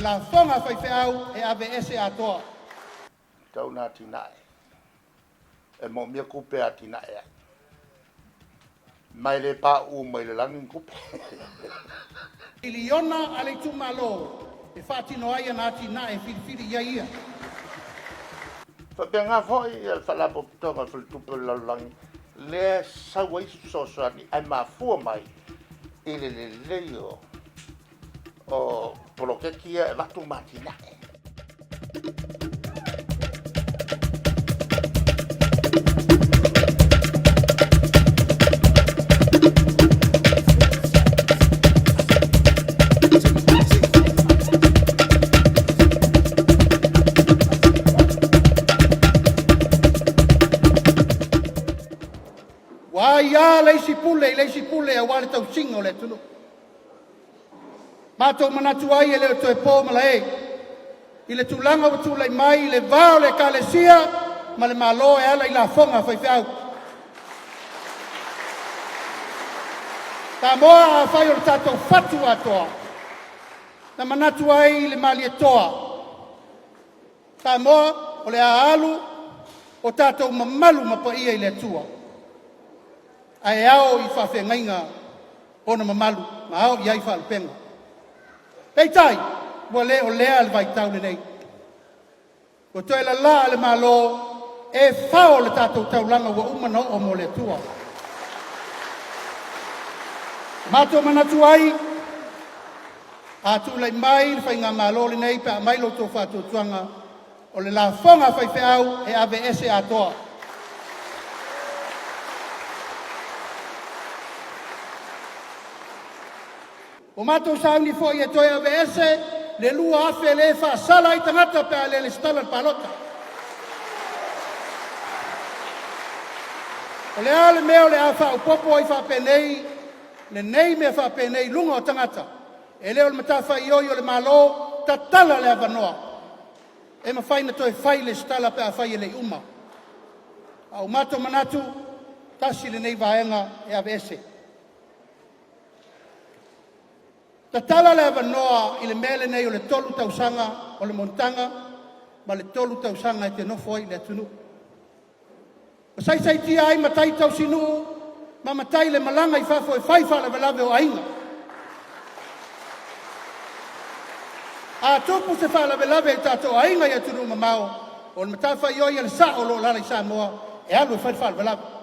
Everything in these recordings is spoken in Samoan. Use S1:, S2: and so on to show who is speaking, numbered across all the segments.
S1: lafoga a faifeau e aveese atoa.
S2: Tau na atinae e moomia tupe e atinae ai. Ma e le pauu mai le lagi ni tupe.
S1: Miliona a le itumalo e faatino ai ana atinae e filifili i ai ia.
S2: Faapena foi le Faalapotopotoga o le Faletupe o le Lalolagi lea e sau ai se fesoasoani ae mafua mai i le lelei o poloketi ia e avatu ma atinae.
S1: Ua aia le isi pule i le isi pule aua le tausiga o le atunuu. Matou manatu ai e le o toe po malae i le tulaga ua tulai mai i le va o le Ekalesia ma le Malo e ala i lafoga a faifeau. Samoa, afai o le tatou fatu atoa, na manatu ai le Malietoa, Samoa o le a alu o tatou mamalu ma paia i le Atua, ae ao i faafeagaiga ona mamalu ma ao i ai faalupega. Peitai, ua le o lea le vaitau lenei, ua toe lalaa le Malo e fao le tatou taulaga ua uma ona oo mo le Atua. Ua matou manatu ai, a tulai mai le Faigamalo lenei pe a aumai lo outou faatuatuaga, o le lafoga a faifeau e aveese atoa. Ua matou sauni foi e toe aveese le $2,000 lea e faasala ai tagata pe a le resitala i le palota. O le a le mea o le a faaopoopo ai faapenei lenei mea faapenei i luga o tagata? E le o le matafaioi a le Malo, tatala le avanoa e mafai ona toe fai le resitala pe afai e le i uma. Ae ua matou manatu, tasi lenei vaega e aveese. Tatala le avanoa i le mea lenei o le tolu tausaga o le monotaga ma le tolu tausaga e te nofo ai i le atunuu. Ua saisaitia ai matai tausinuu ma matai i le malaga i fafo e fai faalavelave o aiga. A tupu se faalavelave i tatou aiga i atunuu mamao, o le matafaioi a le sao o lo o alaala i Samoa e alu e fai le faalavelave.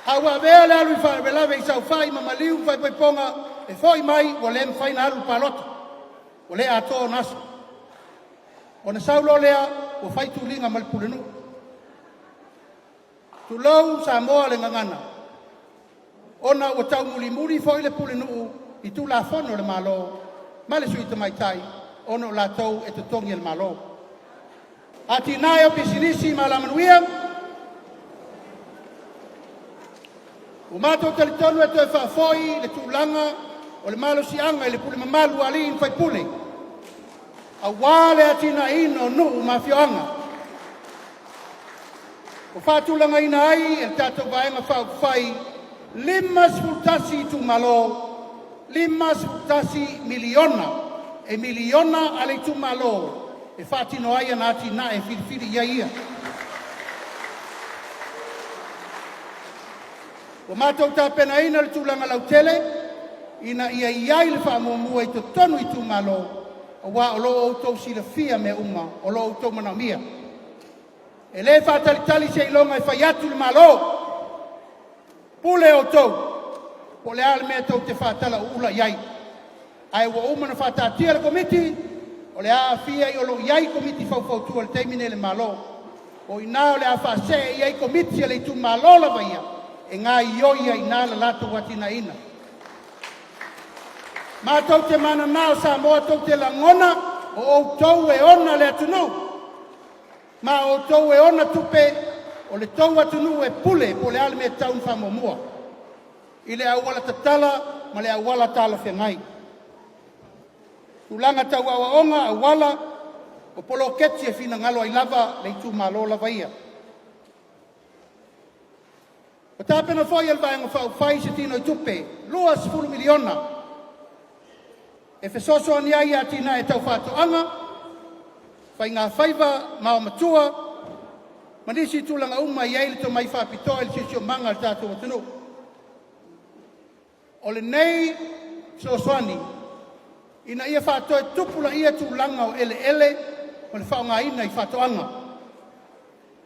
S1: A ua avea le alu i faalavelave i saofai ma maliu ma faaipoipoga e foi mai ua le mafai ona alu i le palota, ua le atoa ona aso. Ona sau loa lea ua fai tuliga ma le pulenuu. Tulou Samoa i le gagana, ona ua taumulimuli foi le pulenuu i Tulafono a le Malo ma le Sui Tamaitai ona o latou e totogi e le Malo. Atinae o Pisinisi ma Alamanuia. Ua matou talitonu e toe faafoi le tulaga o le malosiaga i le pule mamalu a alii ma faipule aua le atinaeina o nuu ma afioaga. Ua faatulagaina ai e le tatou Vaega Faaupufai 51 itumalo, $51 miliona, e miliona a le itumalo e faatino ai ana atinae e filifili i ai ia. Ua matou tapenaina le tulaga lautele ina ia i ai le faamuamua i totonu o itumalo aua o lo o outou silafia mea uma o lo o outou manaomia. E le faatalitali seiloga e fai atu le Malo. Pule outou po o le a le mea tou te faatalauula i ai, ae ua uma ona faataatia le Komiti o le a aofia o lo o i ai Komiti Faufautua i le taimi nei i le Malo. O i ina o le a faasee i ai Komiti a le itumalo lava ia e gaoioi ai i ina le latou atinaeina. Matou te mananao Samoa tou te lagona o outou e ona le atunuu ma o outou e ona tupe. O le tou atunuu e pule po o le a le mea e tatau ona faamuamua i le auala tatala ma le auala talafeagai. Tulaga tau aoaoga, auala, o poloketi e finagalo ai lava le itumalo lava ia. Ua tapena foi e le Vaega Faaupufai se tinoitupe $20 miliona. E fesoasoani ai i atinae tau faatoaga, faigafaiva ma olomatua, ma nisi tulaga uma e i ai le tomai faapitoa i le siosiomaga o le tatou atunuu. O lenei fesoasoani ina ia faatoe tupulaia tulaga o eleele ma le faaaogaina i faatoaga.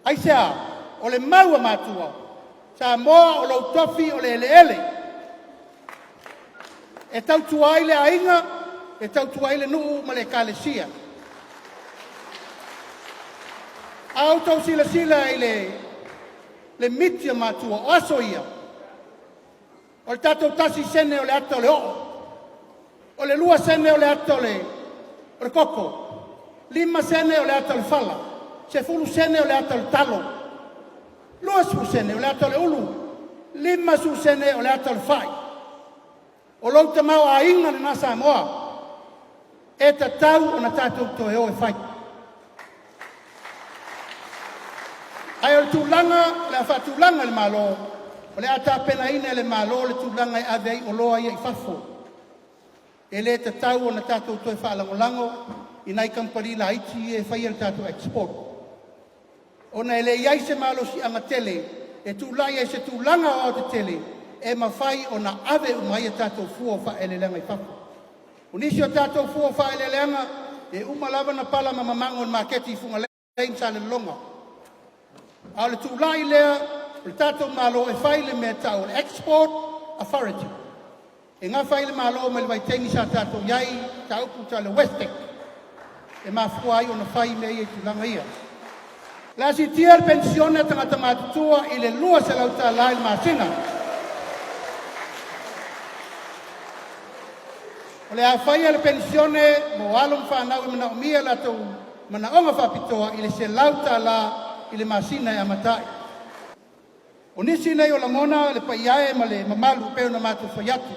S1: Aisea? O le mau a matua, Samoa o lou tofi o le eleele, e tautua ai le aiga, e tautua ai le nuu ma le ekalesia. A outou silasila i le miti a matua, o aso ia, o le tatou 1 sene o le ata o le o'o, o le 2 sene o le ata o le koko, 5 sene o le ata o le fala, 10 sene o le ata o le talo, 20 sene o le ata o le ulu, 50 sene o le ata o le fai. O lou tamaoaiga lena Samoa, e tatau ona tatou toe o e fai. Ae o le tulaga o le a faatulaga e le Malo, o le a tapenaina e le Malo le tulaga e ave ai oloa ia i fafo. E le tatau ona tatou toe faalagolago i nai kamupani laiti ia e faia le tatou export, ona e leai se malosiaga tele e tulai ai i se tulaga aoaotetele e mafai ona ave uma ai a tatou fua o faaeleeleaga i fafo. O nisi o tatou fua o faaeleeleaga e uma lava ona pala ma mamago i le maketi i Fugalei ma Salelologa. A o le tulai lea o le tatou Malo e fai le mea e tau o le Export Authority e nafa ai le Malo mai le vaitaimi sa tatou i ai i le mataupu tau le WESTEC e mafua ai ona fai mea ia i tulaga ia. O le a siitia le penisione a tagata matutua i le $200 i le masina. O le a faia le penisione mo alo ma fanau e manaomia latou manaoga faapitoa i le $100 i le masina e amata ai. O nisi nei o lagona le paia e ma le mamalu e pei ona matou fai atu,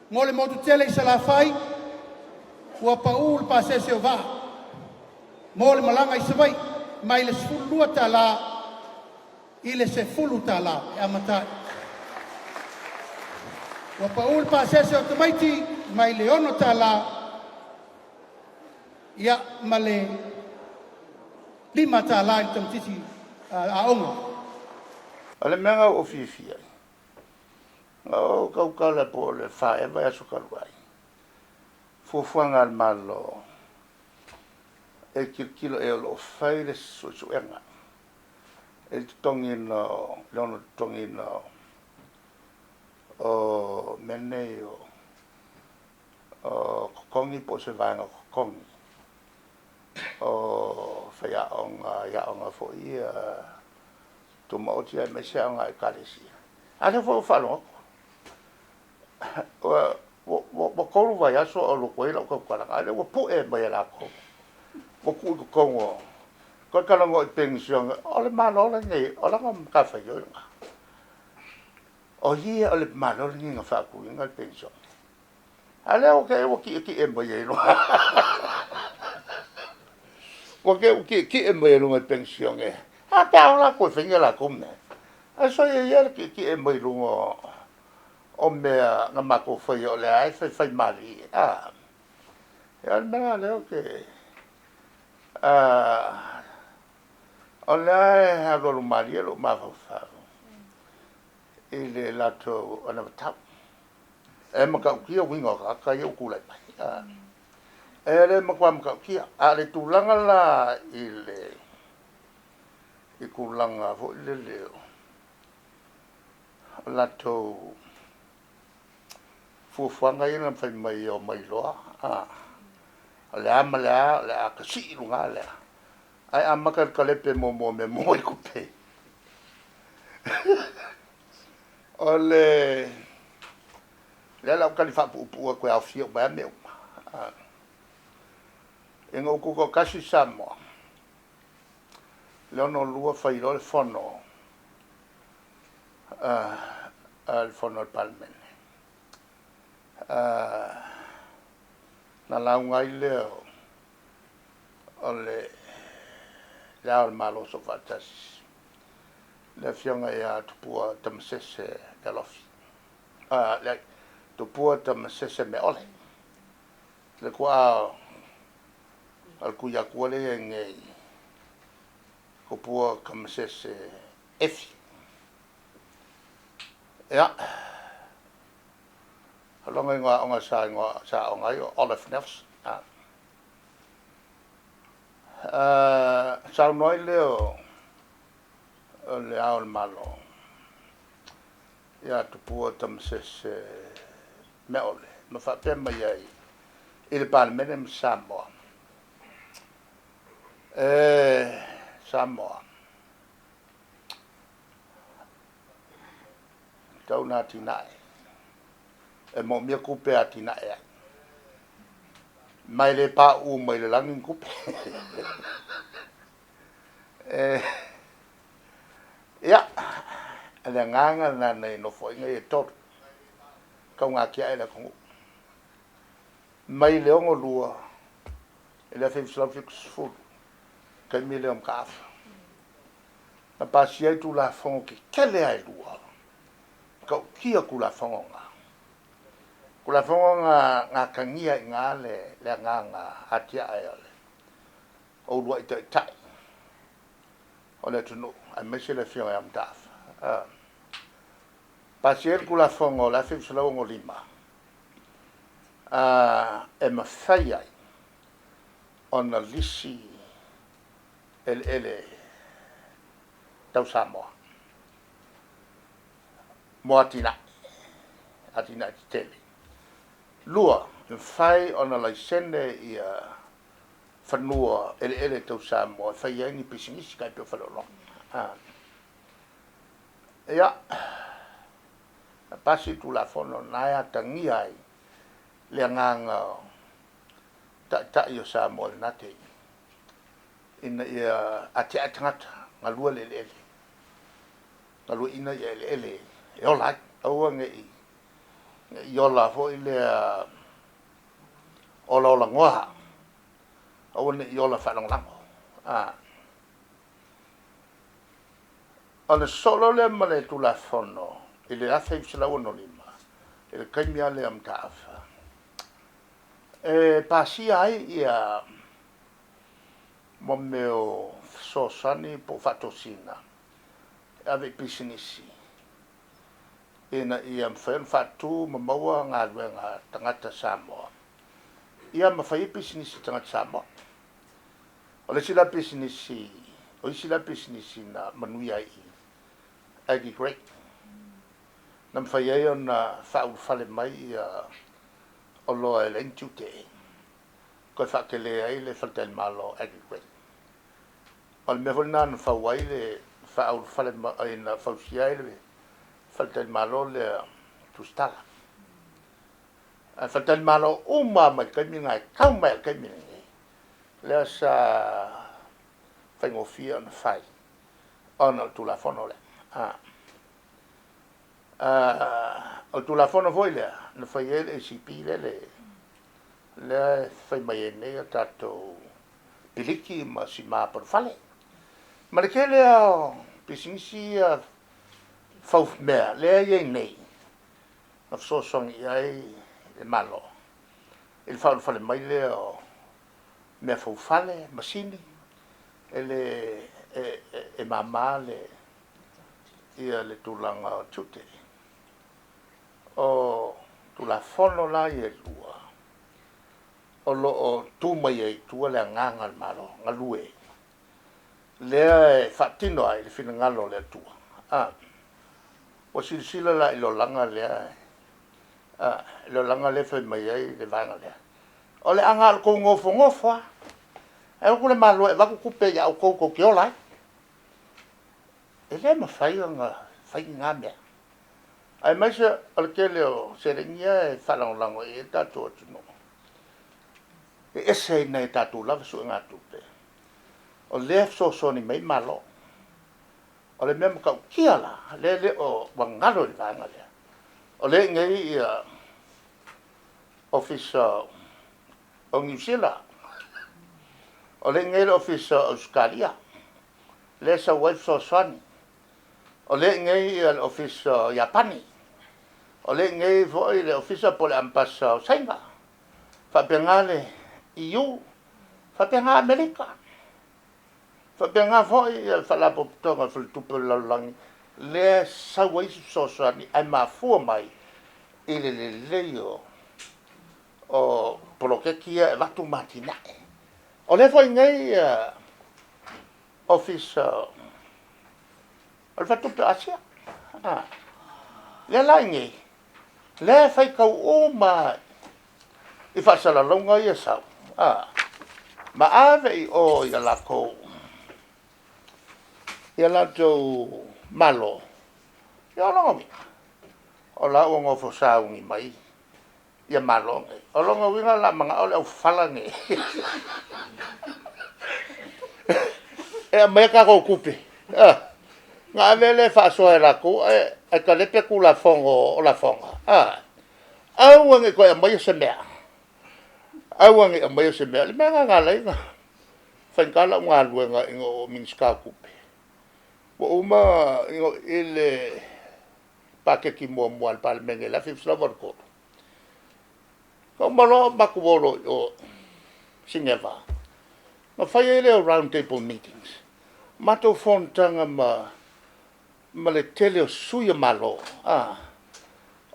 S1: mo le motu tele i Salafai, ua pau le pasese o vaa mo le malaga i Savaii mai le $12 i le $10 e amata ai. Ua pau le pasese o tamaiti mai le $6 ia ma le $5 i le tamaitiiti aoga.
S2: O le mea na ou fiafia ai, na ou tautala po o le 4 ea vaiaso talu ai, fuafuaga a le Malo e tilotilo e o lo o fai le suesuega i le totogiina o le ono totogiina o mea nei o totogi po o se vaega o totogi o faiaoga i aoga foi ia tumaoti aemaise aoga a ekalesia. A lea foi ua faalogo atu ua 3 vaiaso o alu atu ai lau tautalaga, a o lea ua pue mai e latou ua tuu i totonu o toe talanoa i penisione. O le Malo lenei o lana matafaioi lena, o ia o le Malo lenei na faatuina le penisione, a lea ua te i ua tietie mai ai loa, ua te i ua tietie mai ai luga i penisione. A pe a o latou e faia latou mea, ae soia ia le tietie mai luga o mea na matou faia, o lea e faifai malie a. Ia, o le mea la lea ou te o lea e alualu malie lou mafaufau i le latou anavatau e matautia uiga o tagata ia ua tulai mai e le matua matautia. A o le tulaga la i le i tulaga foi lele o latou fuafuaga ia na fai mai e omai loa o le a ma le a, o le a tasii luga lea ae amata i le kalepe muamua mea mua i tupe. O le lea la ou tali faapuupuu atu e aofia uma ai mea uma. Ina ua tutoatasi Samoa, le 62 fai loa le fono a le fono a le Palemene, na lauga ai lea o le Ao o le Malo Soofaatasi, le afioga ia Tupua Tamasese Lealofi, leai, Tupua Tamasese Meaole. Le tuaa o le Tuiatua lea e i ai nei, Tupua Tamasese Efi. Ia, o lona igoa aoga sa igoa sa aoga ai o Olive Nelson. Saunoa ai lea o Le Ao o le Malo ia Tupua Tamasese Meaole ma faapea mai ai i le Palemene ma Samoa, E Samoa, e tatau ona atinae, e moomia tupe e atinae ai, ma e le pauu mai le lagi ni tupe. Ia, o le agaga lena nai nofoaiga ia e tolu, taugatiae le atunuu. Mai le 62 i le 1970, taimi lea o Mataafa, na pasia ai Tulafono tetele lava e lua, matautia Tulafono na. Tulafono na na atagia ai i ina le agaga atiae o le uluai taitai o le atunuu aemaise le Afioga ia Mataafa. Pasia ai le Tulafono o le 1965 e mafai ai ona lisi eleele tau Samoa mo atinae, atinae tetele. Lua, e mafai ona laisene ia fanua eleele tau Samoa e fai ai ni pisinisi tai pei o faleoloa. Ia, na pasi le Tulafono lena e atagia ai le agaga o Taitai o Samoa i lena taimi, ina ia atiae tagata, galue le eleele, galueaiina ia eleele e ola ai, aua ne i ola foi lea olaolanoa, aua ne i ola faalagolago. Ona sosoo loa lea ma le Tulafono i le 1965, i le taimi lava lea o Mataafa, e pasia ai ia mo mea o fesoasoani po o faatosina e ave i pisinisi ina ia mafai ona faatu ma maua galuega a tagata Samoa, ia ma fai ai pisinisi a tagata Samoa. O le isi la pisinisi, o isi la pisinisi na manuia ai i i, Aggie Grey, na mafai ai ona faaulufale mai ia oloa e leai ni tiute, toe faatele ai le faletalimalo Aggie Grey. O le mea foi lena na fau ai le faaulufale mai, na fausia ai le faletalimalo lea Tusitala. Ae faletalimalo uma lava mai le taimi lena e tau mai lava i le taimi lenei, lea sa faigofie ona fai ona o le Tulafono lea. O le Tulafono foi lea na fai ai le ACP lea lea e fai mai ai nei a tatou piliki ma sima ponofale. Ma le tele lava o pisinisi ia fau mea lea e i ai nei, na fesoasoani i ai le Malo i le faaulufale mai lea o mea faufale, masini, e le e mama le ia le tulaga o tiute. O Tulafono la ia e lua, o lo o tu mai ai i tua le agaga o le Malo galue, lea e faatino ai le finagalo o le Atua. Ua silasila la i le olaga lea, le olaga lea e fai mai ai le vaega lea, o le a na o le tou nofonofo lava, ae o atu le Malo e avatu tupe ia outou tou te ola ai. E le mafai ona fai lena mea, aemaise o le tele o seleni ia e faalagolago i ai le tatou atunuu, e ese ai nai a tatou lava suegatupe, o lea e fesoasoani mai ai Malo. O le mea matautia la, lea e le o ua galo i le vaega lea, o lea e i inei ia Ofisa o Niu Sila, o lea e i inei le Ofisa o Ausetalia, lea e sau ai fesoasoani, o lea e i inei le Ofisa o Iapani, o lea e i inei foi le Ofisa po o le Amepasa o Saina. Faapena le EU, faapena Amerika, faapena foi le Faalapotopotoga o le Faletupe o le Lalolagi, lea e sau ai se fesoasoani ae mafua mai i le lelei o poloketi ia e avatu ma atinae. O lea foi nei Ofisa o le Faletupe o Asia, lea la e i inei, lea e faitau uma lava i faasalalauga ia e sau, ma ave i o i a latou malo. Ia o lona uiga, o la ua nofo sauni mai ia Malo nei. O lona uiga o le a manao le aufala nei e aumai a tatou tupe ona ave lea e faasoa e latou ae talepe Tulafono o Lafoga. Aua ne i toe aumaia se mea, aua ne i aumaia se mea. O le mea lena na ala ai ona faigata lau galuega ina ua ou Minisita o Tupe. Ua uma i le paketi muamua a le Palemene i le 1983, na uma loa matou o loa i o i Sineva, ona fai ai lea o round table meetings, matou fonotaga ma le tele o sui o Malo.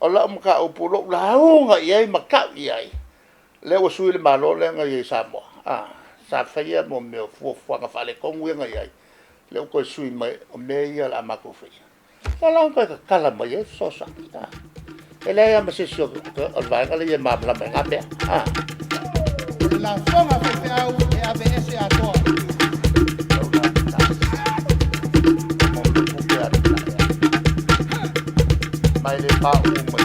S2: O lau mataupu o lou lauga i ai ma tau i ai, lea ua sui le Malo lea na i ai i Samoa, sa faia mea o fuafuaga faaletonu ia na i ai, lea ua toe sui mai, o mea ia o le a matou faia. Lea la na toe tatala mai ai fesoasoani. E leai lava ma se isi o le vaega lea e i ai e malamalama i na mea.
S1: O le lafoga a faifeau e aveese atoa.
S2: Ma e le pauu.